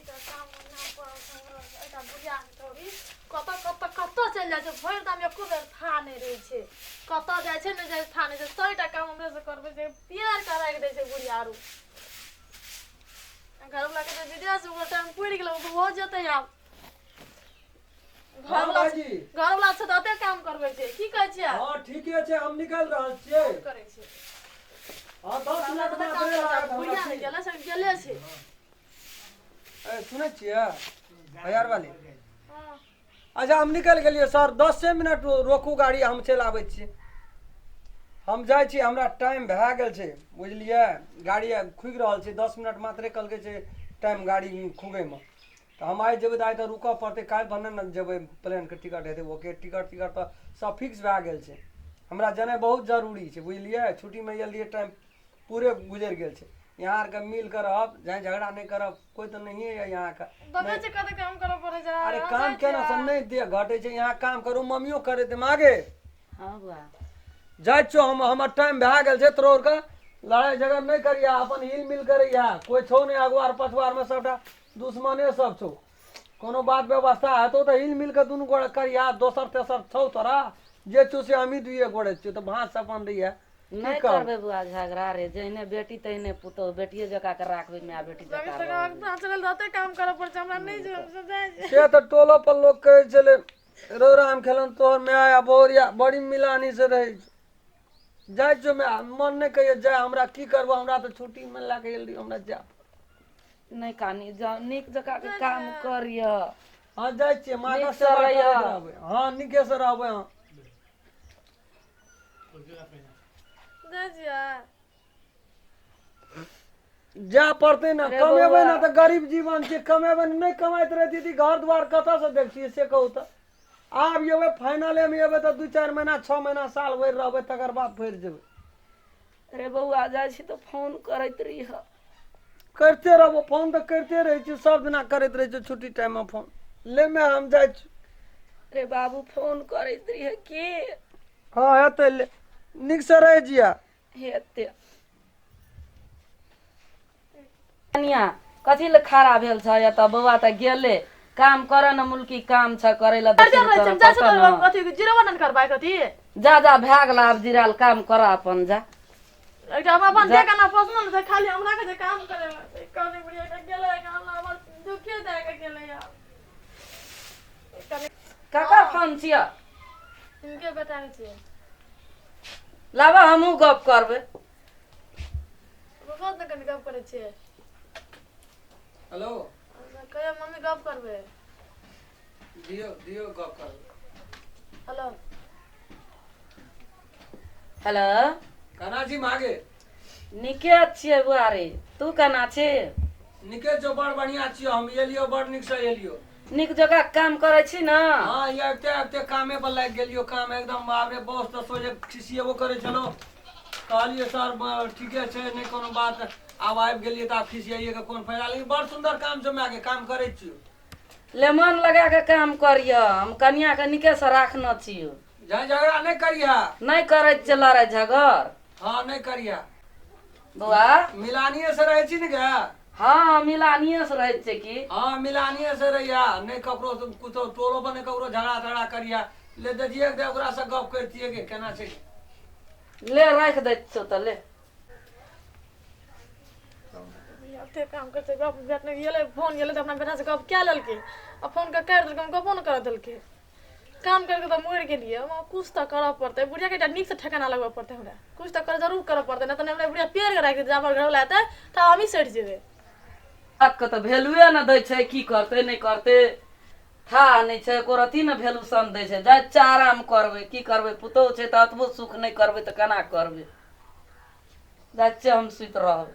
तऽ काम नाम पड़ल छै हमरा एकटा बुढ़िया छौड़ी कतऽ कतऽ कतऽ चलि जाइ छै भरि दाम एको बेर था नहि रहै छै कतऽ जाइ छै नहि जाइ छै था नहि छै सएटा काम हमरे से करबै छै पियर कऽ राखि दै छै बुढ़िया आरू घरवला के तऽ विदेश ओकर टाइम पुरि गेलै ओ तऽ ओहो जेतै आब हँ घरवला भाईजी घरवला छै तऽ ओते काम करबै छै की कहै छियै हँ ठीके छै हम निकलि रहल छियै फोन करै छै हँ दस हमरा मिनट तऽ मात्र काम करै लागत छै हमरा बुढ़िया नहि की गेलै से गेले छै ए, सुनै छियै भैयार वाली हँ अच्छा हम निकलि गेलियै सर दसे मिनट रोकू गाड़ी हम चलि आबै छी हम जाइ छी हमरा टाइम भए गेल छै बुझलियै गाड़ी खुगि रहल छै 10 मिनट मात्रे कहलकै छै टाइम गाड़ी खुगैमे तऽ हम आइ जेबै तऽ आइ तऽ रुकऽ पड़तै काल्हि भने ने जेबै प्लेनके टिकट हेतै ओके टिकट तिकट तऽ सब फिक्स भए गेल छै हमरा जेनाइ बहुत जरूरी छै बुझलियै छुट्टीमे एलियै टाइम पूरे गुजरि गेल छै यहाँ आरके मिल कऽ रहब जाहि झगड़ा नहि करब कोइ तऽ नहिए यऽ यहाँके देखै छियै कते काम करऽ पड़ै छै अरे हम काम जाइ केना छियै। से नहि देह घटै छै यहाँ काम करू मम्मियो करै छै मागे हँ बौआ जाइ छियौ हम हमर टाइम भए गेल छै तोरो आरके लड़ाइ झगड़ा नहि करिया अपन हिल मिल करैया कोइ छौ नहि अगुआर पछुआरमे सबटा दुश्मने सब छौ कोनो बात व्यवस्था हेतौ तऽ हिल मिल कऽ दुनू गोड़े करिया दोसर तेसर छौ तोरा जे छौ से हमही दुइए गोड़े छियौ तऽ भाँस अपन रहिया की नहि कहब करबै बौआ झगड़ा रे जहने बेटी तहने पुतोहु बेटिए जकाँ के राखबै माय बेटी जकाँ रहबै चलल रहते काम करऽ पड़ै छै हमरा नहि छै हम सब जाइ छियै से तऽ टोलो पर लोक कहै छलै रौ राम खेलन तोहर माय आ बहुरिया बड़ी मिलानी से रहै छै जाइ छियौ माय मन नहि कहैया जाय हमरा की करबो हमरा तऽ छुट्टी मिलला के एल रहियो हमरा जाय नहि कानी जाउ नीक जकाँ के काम करिह हँ जाइ छियै माँ के नीकसँ सेवा रहिह। करैत रहबै हँ नीके से रहबै हँ जाइ छियै जाय पड़तै ने अरे कमेबै बौआ। ने तऽ गरीब जीवन छै कमेबै ने नहि कमाइत रहतियै तऽ ई घर दुआर कतऽसँ देखतियै से कहू तऽ आब एबै फाइनलेमे एबै तऽ 2-4 महीना 6 महीना साल भरि रहबै तकर बाद फेर जेबै अरे बौआ जाइ छी तऽ फोन करैत रहिह करिते रहबो फोन तऽ करिते रहै छियै सब दिना करैत रहै छियै छुट्टी टाइममे फोन ले मे हम जाइ छी अरे बाबू फोन करैत रहिह की हँ हेतै ले नीकसँ रहै छियै हेतै कनिया कथी लए खड़ा भेल छ एतऽ बौआ तऽ गेलै काम करऽ ने मुल्की काम छ करै लए करते रहै छै जाइ छै तऽ अथी जीरो नहि करबै कथी जा जा भए गेल आब जिराल काम कर अपन जा एकटा हम अपन देह केना पोसलहुँ ने से खाली हमरा के जे काम करे कहने बुढ़िया के गेलै हमरा हमर दुखे दए के गेलै आब ककर फोन छियै हिनके बेटा के छियै लाबऽ हमहूँ गप करबै रुकत ने कनि गप करै छियै हेलो कहियो मम्मी गप करबै दियौ दियौ गप करबै हेलो हेलो केना छी मागे नीके छियै बौआ रे तू केना छी नीके छौ बड़ बढ़िआँ छियौ हम एलियौ बड़ नीकसँ एलियौ नीक जकाँ काम करै छी ने हँ ये अबिते अबिते कामे पर लागि गेलियौ काम एकदम बाप रे बॉस तऽ सोझे खिसिएबो करै छलौ कहलियै सर ठीके छै नहि कोनो बात आब आबि गेलियै तऽ आब खिसियाइए के कोन फायदा लेकिन बड़ सुन्दर काम छै मायके काम करै छियौ ले मन लगा के काम करिह हम कनिया के नीके से राखने छियौ जाय झगड़ा नहि करिहा नहि करै छियै लड़ाइ झगड़ हँ नहि करिहा बौआ मिलानिए से रहै छी ने गे हँ मिलानिए से रहै छियै की हँ मिलानिए से रहिया नहि ककरो से कुछो टोलो पर नहि ककरो झगड़ा तगड़ा करिया ले दजिए दे ओकरा से गप करतियै के केना छै ले राखि दै छियौ तऽ ले एते काम करते गप बेट नहि गेलै फोन गेलै तऽ अपना बेटासँ गप कए लेलकै आ फोन के काटि देलकै हम गपो नहि करऽ देलकै काम करके तऽ मरि गेलियै हमरा कुछ तऽ करऽ पड़तै बुढ़ियाके एकटा नीकसँ ठेकाना लगबऽ पड़तै हमरा कुछ तऽ कर जरूर करऽ पड़तै नहि तऽ हमरा बुढ़िया पेड़ के राखि देतै जाबर घरवला एतै तऽ हमही सठि जेबै बातके तऽ वैल्यूए नहि दै छै की करतै नहि करतै था नहि छै एको रत्ती ने वैल्यूसन दै छै जाइ छियै आराम करबै की करबै पुतहु छै तऽ अतबो सुख नहि करबै तऽ केना करबै जाइ छियै हम सुति रहबै